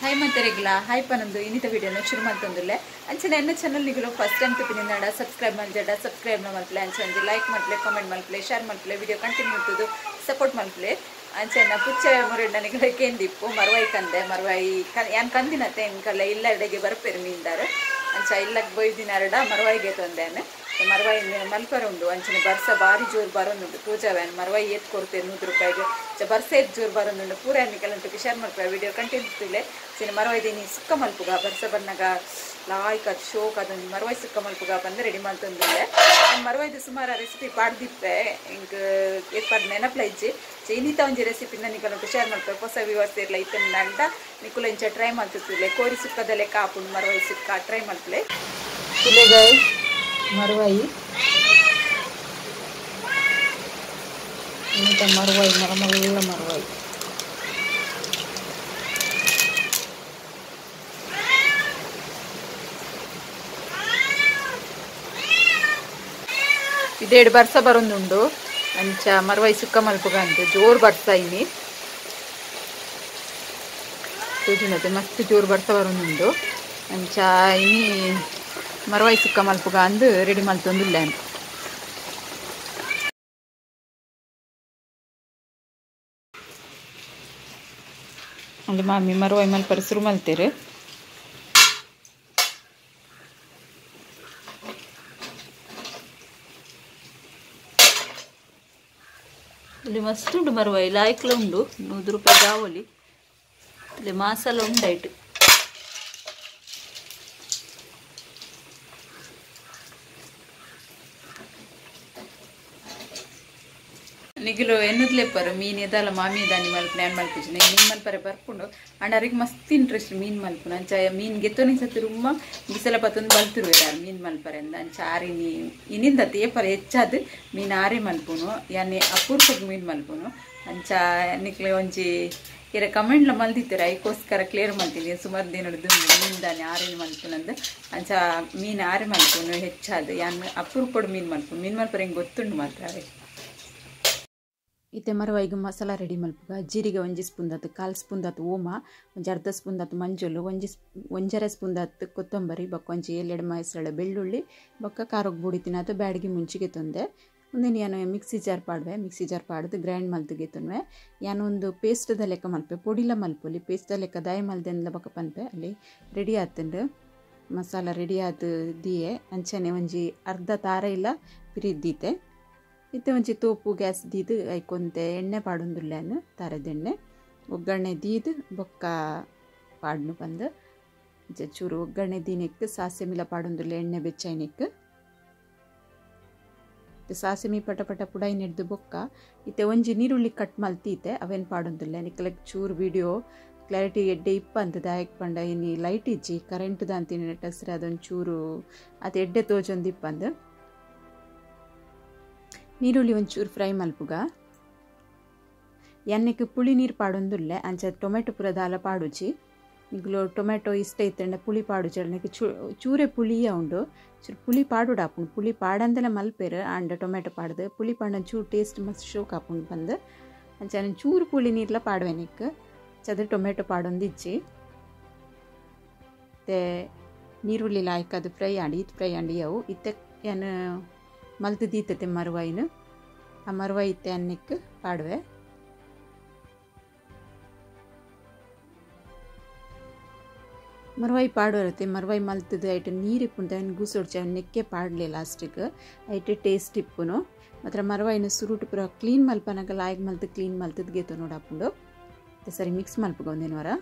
Hi ಮಂತೆರೆಗ್ಲ hi ಪನಂದು ಇನ್ನಿತ ವಿಡಿಯೋನ ಶುರು ಮಾಡ್ತಂದುಲ್ಲೆ ಅಂಚನೆ ಎನ್ನ ಚಾನಲ್ ನಿಗುಲು ಫಸ್ಟ್ ಟೈಮ್ ತುಪಿನಿಂದಾಡ ಸಬ್ಸ್ಕ್ರೈಬ್ ಮಲ್ಜಡ ಸಬ್ಸ್ಕ್ರೈಬ್ ಮಲ್ಪ್ಲೆ ಅಂಚೆ ಲೈಕ್ ಮಲ್ಪ್ಲೆ ಕಾಮೆಂಟ್ ಮಲ್ಪ್ಲೆ ಶೇರ್ ಮಲ್ಪ್ಲೆ ವಿಡಿಯೋ ಕಂಟಿನ್ಯೂ ಇರ್ತದೆ ಸಪೋರ್ಟ್ ಮಲ್ಪ್ಲೆ ಅಂಚೆನ ಪುಚ್ಚ ಮುರೆಡ್ ನನಗೆ ಕೇಂದಿಪ್ಪು ಮರವಾಯಿ ಕಂದೆ ಮರವಾಯಿ ಯಾನ್ ಕಂದಿನತ್ತೆ ಎಂಕಲ್ಲ ಇಲ್ಲ ಎಡೆಗೆ ಬರ್ಪೇರು ಮೀನ್ದಾರು ಅಂಚ ಇಲ್ಲಕ್ಕೆ ಬೊಯ್ದಿನಾರಡ ಮರವಾಯಿಗೆ ತಂದೇನೆ ಮರವಾಯಿ ಮಲ್ಪರ ಉಂಡು ಅಂಚನೆ ಬರ್ಸ ಬಾರಿ ಜೋರು ಬರೋನುಂಡು ತೂಜಾವ್ಯಾನ್ ಮರವಾಯಿ ಏತ್ ಕೊಡ್ತೇನೆ 100 ರೂಪಾಯಿಗೆ ಬರ್ಸ ಏತ್ ಜೋರು ಬರೋನುಂಡು ಪೂರ ನಿಕಲಂಟು ಶೇರ್ ಮಲ್ಪೆ ವಿಡಿಯೋ ಕಂಟಿನ್ಯೂ ತುಲೆ ಚಿನ್ನ ಮರವಾಯಿದೀನಿ ಸುಕ್ಕ ಮಲ್ಪುಗ ಬರ್ಸ ಬರ್ನಾಗ ಲಾಯ್ಕ್ ಅದು ಶೋಕ್ ಅದೊಂದು ಮರವಾಯಿ ಸುಕ್ಕ ಮಲ್ಪುಗ ಬಂದು ರೆಡಿ ಮಾಡ್ತಂದಿಲ್ಲ ಮರವಾಯ್ದು ಸುಮಾರು ರೆಸಿಪಿ ಪಾಡ್ದಿಪ್ಪೆ ಇಂಕ್ ಏರ್ಪಾಡು ನೆನಪು ಇಜ್ಜಿ ಇನ್ನಿತ ಒಂಜಿ ರೆಸಿಪಿನ ನಿಕಲಂಟು ಶೇರ್ ಮಲ್ಪೆ ಹೊಸ ವ್ಯೂವರ್ಸ್ ಇರಲ ಇತ್ತಂಡ ನಿಕುಲ ಇಂಚ ಟ್ರೈ ಮಾಡ್ತಿರ್ತಿಲ್ಲ ಕೋರಿ ಸುಕ್ಕದಲ್ಲೇ ಕಾಪುಂಡು ಮರವಾಯಿ ಸುಕ್ಕ ಟ್ರೈ ಮಲ್ಪಲೆ ತುಲೆಗಾಯಿ ಮರವಾಯಿ ಇಂತ ಮರವಾಯಿ ಮರಮಲ್ಲ ಮರವಾಯಿ ಇದೇಡು ಬರ್ಸ ಬರೋದುಂಡು ಅಂಚ ಮರವಾಯಿ ಸುಕ್ಕ ಮಲ್ಪುಗ ಅಂತ ಜೋರು ಬರ್ಸ ಇನ್ನಿ ತೂಜಿನತೆ ಮಸ್ತ್ ಜೋರು ಬರ್ಸ ಬರೋದುಂಡು ಅಂಚ ಇನ್ನಿ ಮರವಾಯಿ ಸುಕ್ಕ ಮಲ್ಪುಗ ಅಂದು ರೆಡಿ ಮಲ್ತೊಂದುಲ್ಲ ಅಲ್ಲಿ ಮಾಮಿ ಮರವಾಯಿ ಮಲ್ಪರ ಶುರು ಮಲ್ತೇರು ಇಲ್ಲಿ ಮಸ್ತ್ ಉಂಡು ಮರವಾಯಿ ಲಾಯ್ಕ್ಲ ಉಂಡು 100 ರೂಪಾಯಿ ಗಾವಲಿ ಇಲ್ಲಿ ಮಾಸಾಲ ಉಂಡಾಯ್ತು ನಿಗಿಲು ಎನ್ನುದ್ಲೆಪ್ಪರು ಮೀನು ಎದಲ್ಲ ಮಾಮಿ ದಾನಿ ಮಲ್ಪುನ ಏನ್ ಮಲ್ಪುಜಿ ಮೀನು ಮಲ್ಪರೆ ಬರ್ಪುಂಡು ಅಂಡ್ ಅವ್ರಿಗೆ ಮಸ್ತ್ ಇಂಟ್ರೆಸ್ಟ್ ಮೀನು ಮಲ್ಪುನ ಅಂಚ ಮೀನು ಗೆತ್ತೋನಿ ಸತಿ ರುಮ್ಮ ಬಿಸಲ ಪತ್ತೊಂದು ಬಲ್ತಿರುವೆರ್ ಮೀನು ಮಲ್ಪರೆ ಅಂದ ಅಂಚ ಆರಿನಿ ಇನಿಂದ ತೇಪರ ಹೆಚ್ಚಾದ್ ಮೀನು ಆರೆ ಮಲ್ಪುನು ಯಾನೆ ಅಪೂರ್ಪಗ್ ಮೀನು ಮಲ್ಪುನು ಅಂಚ ನಿಕ್ಲೆ ಒಂಜಿ ಇರ ಕಮೆಂಟ್ಲ ಮಲ್ದಿತ್ತೀರ ಐಕೋಸ್ಕರ ಕ್ಲಿಯರ್ ಮಲ್ತೀನಿ ಸುಮಾರು ದಿನ ಮೀನು ದಾನಿ ಆರೇನು ಮಲ್ಪುನಂದು ಅಂಚ ಮೀನು ಆರೆ ಮಲ್ಪುನು ಹೆಚ್ಚಾದ್ ಯಾನ್ ಅಪೂರ್ಪೊಡು ಮೀನು ಮಲ್ಪುನು ಮೀನು ಮಲ್ಪರೆ ಹಿಂಗೆ ಗೊತ್ತುಂಡು ಮಾತ್ರ ಅವೇ ಇತ್ತೆ ಮರವಾಯಿಗೆ ಮಸಾಲ ರೆಡಿ ಮಲ್ಪುಗ ಜೀರಿಗೆ ಒಂಜಿ ಸ್ಪೂನ್ ದಾತು ಕಾಲು ಸ್ಪೂನ್ ದಾತು ಓಮ ಒಂಜಿ ಅರ್ಧ ಸ್ಪೂನ್ ದಾತು ಮಂಜುಲು ಒಂಜಿ ಒಂಜರೆ ಸ್ಪೂನ್ ದಾತು ಕೊತ್ತಂಬರಿ ಬೊಕ್ಕ ಒಂಜಿ ಏಳೆರಡು ಮೈಸಳೆ ಬೆಳ್ಳುಳ್ಳಿ ಬೊಕ್ಕ ಖಾರಕ್ಕೆ ಬುಡಿತಿನಾತು ಬ್ಯಾಡಿಗೆ ಮುಂಚಿಗೆ ತಂದೆ ಒಂದೇನು ಯಾನು ಮಿಕ್ಸಿ ಜಾರ್ ಪಾಡುವೆ ಮಿಕ್ಸಿ ಜಾರ್ ಪಾಡ್ದು ಗ್ರೈಂಡ್ ಮಲ್ತಿಗೆ ತುನ್ವೆ ಯಾನು ಒಂದು ಪೇಸ್ಟ್ದ ಲೆಕ್ಕ ಮಲ್ಪೆ ಪೊಡಿಲ ಮಲ್ಪೊಲಿ ಪೇಸ್ಟ್ದ ಲೆಕ್ಕ ದಾಯಿ ಮಲ್ದೆನ್ಲ ಬೊಕ್ಕ ಪನ್ಪೆ ಅಲ್ಲಿ ರೆಡಿ ಆತುಂಡು ಮಸಾಲ ರೆಡಿ ಆತು ದಿಯೆ ಅಂಚನೆ ಒಂಜಿ ಅರ್ಧ ತಾರ ಇಲ್ಲ ಪಿರಿದ್ದೀತೆ ಇತ್ತೆ ಒಂಜಿ ತೋಪು ಗ್ಯಾಸ್ ದೀದು ಐಕೊಂತೆ ಎಣ್ಣೆ ಪಾಡೊಂದುಲ್ಲೇನು ತಾರೆದೆಣ್ಣೆ ಒಗ್ಗರಣೆ ದೀದು ಬೊಕ್ಕ ಪಾಡ್ನು ಬಂದು ಚೂರು ಒಗ್ಗರಣೆ ದೀನೆಕ್ ಸಾಸೆಮಿಲ ಪಾಡೊಂದುಲ್ಲೆ ಎಣ್ಣೆ ಬೆಚ್ಚೈನೆಕ್ ಸಾಸೆಮಿ ಪಟ ಪಟ ಪುಡೈ ನೆಡ್ದು ಬೊಕ್ಕ ಇತ್ತೆ ಒಂಜಿ ನೀರುಳ್ಳಿ ಕಟ್ ಮಲ್ತೀತೆ ಅವೇನು ಪಾಡೊಂದುಲ್ಲೆ ನಿಕ್ಲಕ್ ಚೂರು ವಿಡಿಯೋ ಕ್ಲಾರಿಟಿ ಎಡ್ಡೆ ಇಪ್ಪಂತ ದಾಯಕ್ ಪಂಡ ಇನಿ ಲೈಟ್ ಇಜ್ಜಿ ಕರೆಂಟ್ ದಾಂತಿನ ಟಸ್ರೆ ಅದೊಂದು ಚೂರು ಅದು ಎಡ್ಡೆ ತೋಜೊಂದು ಇಪ್ಪಂದು ನೀರುಳ್ಳಿ ಒಂಚೂರು ಫ್ರೈ ಮಲ್ಪುಗ ಎಣ್ಣೆಗೆ ಪುಳಿ ನೀರು ಪಾಡೊಂದುಲ್ಲೆ ಅಂಚ ಟೊಮೆಟೊ ಪೂರ ದಾಲ ಪಾಡುಜಿ ನಿಗ್ಲು ಟೊಮೆಟೊ ಇಷ್ಟ ಇತ್ತಂಡ ಪುಳಿ ಪಾಡುಜಿ ಅಣ್ಣಕ್ಕೆ ಚೂರೆ ಪುಳಿಯ ಉಂಡು ಚೂರು ಪುಳಿ ಪಾಡುಡಾಪುಂಡು ಪುಳಿ ಪಾಡಂದಲೇ ಮಲ್ಪೇರು ಅಂಡ ಟೊಮೆಟೊ ಪಾಡ್ದು ಪುಳಿ ಪಾಡ ಚೂರು ಟೇಸ್ಟ್ ಮಸ್ತ್ ಶೋಕ್ ಆಪುಂಡು ಬಂದು ಅಂಚ ಚೂರು ಪುಳಿ ನೀರ್ಲ ಪಾಡುವೆನಿಕ್ ಚದ ಟೊಮೆಟೊ ಪಾಡೊಂದಿಜ್ಜಿ ಮತ್ತು ನೀರುಳ್ಳಿ ಲಾಯ್ಕ್ ಅದು ಫ್ರೈ ಆಂಡಿ ಇತ್ತು ಫ್ರೈ ಆಂಡಿ ಅವು ಇತ್ತೆ ಏನು ಮಲ್ತು ದೀತತೆ ಮರವಾಯಿನು ಆ ಮರವಾಯಿ ಇತ್ತೆ ಅನ್ನಕ್ಕೆ ಪಾಡುವೆ ಮರವಾಯಿ ಪಾಡುವರತ್ತೆ ಮರವಾಯಿ ಮಲ್ತದ ಐಟ್ ನೀರು ಇಪ್ಪುಂಡು ಅವನು ಗೂಸೊಡ್ಚಿ ಅವನು ನೆಕ್ಕೆ ಪಾಡಲಿ ಲಾಸ್ಟಿಗೆ ಐಟ್ ಟೇಸ್ಟ್ ಇಪ್ಪುನು ಮಾತ್ರ ಮರವಾಯಿನ ಸುರುಟು ಪೂರ ಕ್ಲೀನ್ ಮಲ್ಪನಾಗ ಲಾಯ್ಕ್ ಮಲ್ತು ಕ್ಲೀನ್ ಮಲ್ತದ ಗೇತು ನೋಡಾಪುಂಡು ಸರಿ ಮಿಕ್ಸ್ ಮಲ್ಪುಗ ಒಂದೇನು ವಾರ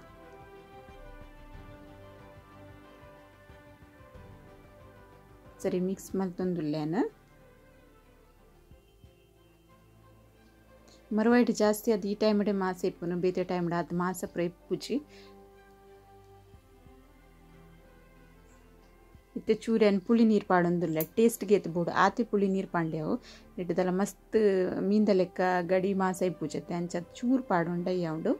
ಸರಿ ಮಿಕ್ಸ್ ಮಲ್ತೊಂದುಲ್ಲೇನು ಮರವಾಯಿಟ್ ಜಾಸ್ತಿ ಅದು ಈ ಟೈಮ್ ಮಾಸ ಇಪ್ಪುನು ಬೇತೆ ಟೈಮ್ ಅದು ಮಾಸ ಪೂರ ಇಪ್ಪುಜಿ ಇತ್ತೆ ಚೂರ್ಯನ್ ಪುಳಿ ನೀರು ಪಾಡೊಂದುಲ್ಲ ಟೇಸ್ಟ್ಗೆ ಎತ್ತು ಆತೆ ಪುಳಿ ನೀರು ಪಾಂಡ್ಯವು ಇಟ್ಟದಲ್ಲ ಮಸ್ತ್ ಮೀನ್ದ ಲೆಕ್ಕ ಗಡಿ ಮಾಸ ಇಪ್ಪುಜತ್ತೆ ಅಂಚ ಚೂರು ಪಾಡೊಂಡ ಉಂಡು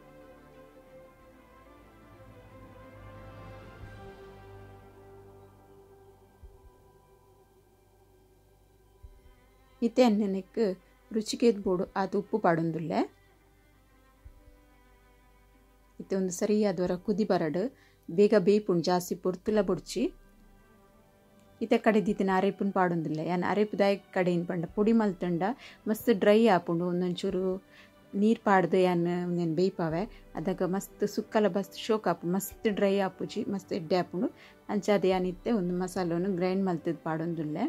ಇತ್ತೆ ಅನ್ನೆಕ್ ರುಚಿಗೆ ಬೋಡು ಅದು ಉಪ್ಪು ಪಾಡೊಂದುಲ್ಲೆ ಇತ್ತೆ ಒಂದು ಸರಿಯಾದವರ ಕುದಿ ಬರಡು ಬೇಗ ಬೇಯ್ಪುಂಡು ಜಾಸ್ತಿ ಪೊರ್ತುಲ ಬೊಡ್ಚಿ. ಇತ್ತೆ ಕಡೆದಿತ್ತಿನ ಅರೇಪುನ್ ಪಾಡೊಂದಿಲ್ಲ ಯಾನ್ ಅರೇಪು ದಾಯ ಕಡೆಯಿನ ಪಂಡ ಪೊಡಿ ಮಲ್ತುಂಡ ಮಸ್ತ್ ಡ್ರೈ ಆಪುಂಡು. ಒಂದೊಂಚೂರು ನೀರು ಪಾಡ್ದು ಯಾನ್ ಉಂದೆನ್ ಬೇಯ್ಪಾವೆ ಅದಾಗ ಮಸ್ತ್ ಸುಕ್ಕಲ ಬಸ್ತ್ ಶೋಕ್ ಆಪು ಮಸ್ತ್ ಡ್ರೈ ಆಪುಜಿ ಮಸ್ತ್ ಎಡ್ಡೆ ಆಪುಂಡು. ಅಂಚಾದ್ ಯಾನ್ ಇತ್ತೆ ಒಂದು ಮಸಾಲವನ್ನು ಗ್ರೈಂಡ್ ಮಲ್ತದ್ ಪಾಡೊಂದುಲ್ಲೆ.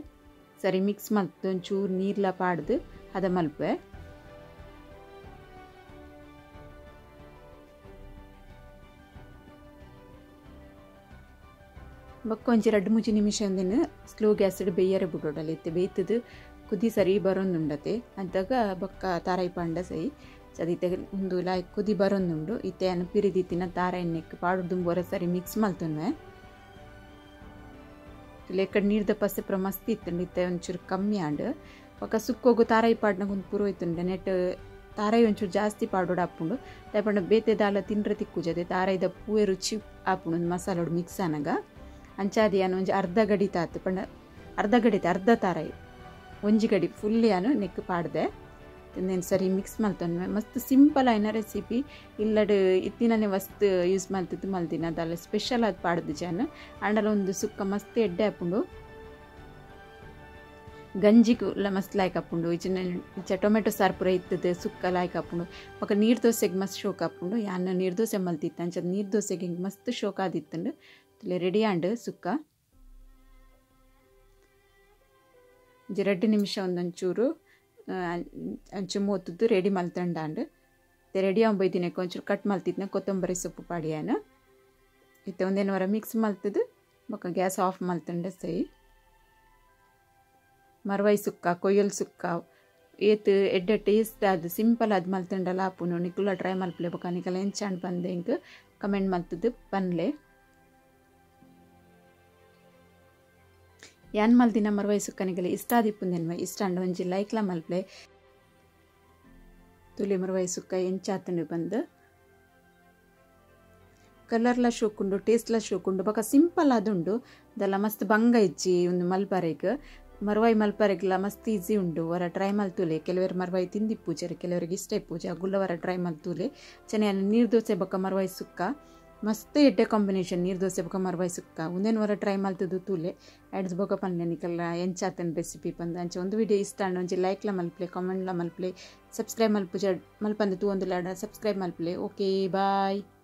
ಸರಿ ಮಿಕ್ಸ್ ಮಲ್ತು ಒಂಚೂರು ನೀರ್ಲ ಪಾಡ್ದು ಅದ ಮಲ್ಪೆ. ಬೊಕ್ಕ ಒಂಜಿ 2-3 ನಿಮಿಷ ಒಂದಿನ ಸ್ಲೋ ಗ್ಯಾಸ್ ಬೇಯರೆ ಬಿಡೋಡಲ್ಲ ಇತ್ತೆ ಬೇಯ್ತದು ಕುದಿ ಸರಿ ಬರೋಂದುಂಡತೆ. ಅಂತಾಗ ಬೊಕ್ಕ ತಾರಾಯಿ ಪಾಂಡ ಸೈ ಚದಿತೆ ಒಂದು ಲಾಯ್ ಕುದಿ ಬರೋಂದುಂಡು. ಇತ್ತೆ ಅನ್ನು ಪಿರಿದಿತ್ತಿನ ತಾರಾಯಿ ನೆಕ್ ಪಾಡು ದುಂಬೋರ ಸರಿ ಮಿಕ್ಸ್ ಮಲ್ತೊನ್ವೆ. ಲೇಕಡ್ ನೀರ್ದ ಪಸೆ ಪೂರ ಮಸ್ತ್ ಇತ್ತುಂಡು ಇತ್ತೆ ಒಂಚೂರು ಕಮ್ಮಿ ಆಂಡ್. ಬೊಕ್ಕ ಸುಕ್ಕೋಗು ತಾರಾಯಿ ಪಾಡ್ನಾಗ ಒಂದು ಪೂರ ಇತ್ತುಂಡೆ ನೆಟ್ ತಾರಾಯಿ ಒಂಚೂರು ಜಾಸ್ತಿ ಪಾಡೋಡು ಆಪುಂಡು. ದಾಯೆ ಬೇತೆ ದಾಲ ತಿಂಡ್ರೆ ತಿಕ್ಕುಜದೆ ತಾರಾಯಿದ ಪೂವೆ ರುಚಿ ಆಪುಂಡು ಒಂದು ಮಸಾಲೋಡು ಮಿಕ್ಸ್ ಆನಗ. ಅಂಚಾದ್ ಯಾನ್ ಒಂಜಿ ಅರ್ಧ ಗಡಿ ತಾತು ಪಂಡ ಅರ್ಧ ಗಡಿತ ಅರ್ಧ ತಾರಾಯಿ ಒಂಜಿ ಗಡಿ ಫುಲ್ ಯಾನು ನೆಕ್ ಪಾಡ್ದೆ. నేను ಸರಿ ಮಿಕ್ಸ್ ಮಲ್ತೊನ್ವೆ. ಮಸ್ತ್ ಸಿಂಪಲ್ ಆಯಿನ ರೆಸಿಪಿ ಇಲ್ಲಡ್ ಇತ್ತಿನನೆ ವಸ್ತು ಯೂಸ್ ಮಲ್ತಿದ್ದು ಮಲ್ದಿನ ಅದಲ್ಲ ಸ್ಪೆಷಲ್ ಆದ್ ಪಾಡ್ದು ಜಾನ್ ಆಂಡಲ ಒಂದು ಸುಕ್ಕ ಮಸ್ತ್ ಎಡ್ಡೆ ಆಪುಂಡು. ಗಂಜಿಗುಲ ಮಸ್ತ್ ಲಾಯ್ಕ್ ಆಪುಂಡು. ಇಚ್ಚ ಟೊಮೆಟೊ ಸಾರು ಪೂರ ಇತ್ತದು ಸುಕ್ಕ ಲಾಯ್ಕ್ ಆಪುಂಡು. ಬೊಕ್ಕ ನೀರು ದೋಸೆಗೆ ಮಸ್ತ್ ಶೋಕ್ ಆಪುಂಡು. ಯಾನ್ ನೀರು ದೋಸೆ ಮಲ್ತಿತ್ತು ಅಂಚ ನೀರು ದೋಸೆಗೆ ಹಿಂಗೆ ಮಸ್ತ್ ಶೋಕ್ ಆದಿತ್ತುಂಡು. ರೆಡಿ ಆಂಡ್ ಸುಕ್ಕ ಒಂಜಿ 2 ನಿಮಿಷ ಒಂದೊಂಚೂರು ಅಂಚು ಮೂತದ್ದು ರೆಡಿ ಮಲ್ತಂಡಾಂಡ್. ರೆಡಿ ಆಂಬೊಯ್ದಿನ ಒಂಚೂರು ಕಟ್ ಮಲ್ತಿದ್ನ ಕೊತ್ತಂಬರಿ ಸೊಪ್ಪು ಪಾಡಿಯಾನ ಇತ್ತೆ ಒಂದೇನು ವರ ಮಿಕ್ಸ್ ಮಲ್ತದ್ದು ಬೊಕ್ಕ ಗ್ಯಾಸ್ ಆಫ್ ಮಲ್ತಂಡ ಸೈ. ಮರ್ವೈ ಸುಕ್ಕ ಕೊಯ್ಯಲ್ ಸುಕ್ಕ ಏತ್ ಎಡ್ಡೆ ಟೇಸ್ಟ್ ಅದು ಸಿಂಪಲ್ ಅದು ಮಲ್ತಂಡಲ ಆಪುನು. ನಿಕುಲ ಟ್ರೈ ಮಲ್ಪಲೆ ಬೊಕ್ಕ ನಿಕಲ ಎಂಚಾಂಡ್ ಬಂದೆ ಇಂಕ್ ಕಮೆಂಟ್ ಮಲ್ತದ್ದು ಪನ್ಲೆ. ಯಾನ್ ಮಲ್ದಿನ ಮರ್ವೈ ಸುಕ್ಕನಿಗಲೆ ಇಷ್ಟ ಆದಿಪ್ಪುಂದೆನ್ವ ಇಷ್ಟ ಅಂಡ ಒಂಜಿ ಲೈಕ್ಲ ಮಲ್ಪಲೆ. ತುಲಿ ಮರ್ವೈ ಸುಕ್ಕ ಎಂಚಾತಂಡು ಬಂದು ಕಲರ್ಲ ಶೋಕುಂಡು ಟೇಸ್ಟ್ಲ ಶೋಕುಂಡು ಬೊಕ್ಕ ಸಿಂಪಲ್ ಆದುಂಡು. ಅದೆಲ್ಲ ಮಸ್ತ್ ಬಂಗ ಇಜ್ಜಿ ಒಂದು ಮಲ್ಪರೆಗ್ ಮರ್ವೈ ಮಲ್ಪರೆಗ್ಲ ಮಸ್ತ್ ಈಸಿ ಉಂಡು. ವರ ಟ್ರೈ ಮಲ್ತುಲೆ ಕೆಲವರು ಮರ್ವೈ ತಿಂದಿಪ್ಪೂಜಾರೆ ಕೆಲವರಿಗೆ ಇಷ್ಟ ಇಪ್ಪೂಜೆ ಅಗುಲ್ಲ ವರ ಟ್ರೈ ಮಲ್ತುಲೆ. ಚೆನ್ನ ನೀರು ದೋಸೆ ಬೊಕ್ಕ ಮರ್ವೈ ಸುಕ್ಕ ಮಸ್ತ್ ಎಡ್ಡೆ ಕಾಂಬಿನೇಷನ್. ನೀರು ದೋಸೆ ಬೊಕ್ಕ ಮರ್ವೈ ಸುಕ್ಕ ಒಂದೇನು ವರ ಟ್ರೈ ಮಲ್ತದ್ದು ತೂಲೆ ಆ್ಯಡ್ಸ್ ಬೊಕ್ಕ ಪನ್ಲೆ ನಿಕಲ್ಲ ಎಂಚಾತನ ರೆಸಿಪಿ ಪಂದು. ಅಂಚೆ ಒಂದು ವಿಡಿಯೋ ಇಷ್ಟ ಅಂಡ ಒಂಜಿ ಲೈಕ್ಲ ಮಲ್ಪಲೆ ಕಾಮೆಂಟ್ಲ ಮಲ್ಪಲೆ ಸಬ್ಸ್ಕ್ರೈಬ್ ಮಲ್ಪುಜ ಮಲ್ಪಂದು ತೂ ಒಂದು ಲಾಡ ಸಬ್ಸ್ಕ್ರೈಬ್ ಮಲ್ಪಲೆ. Okay bye.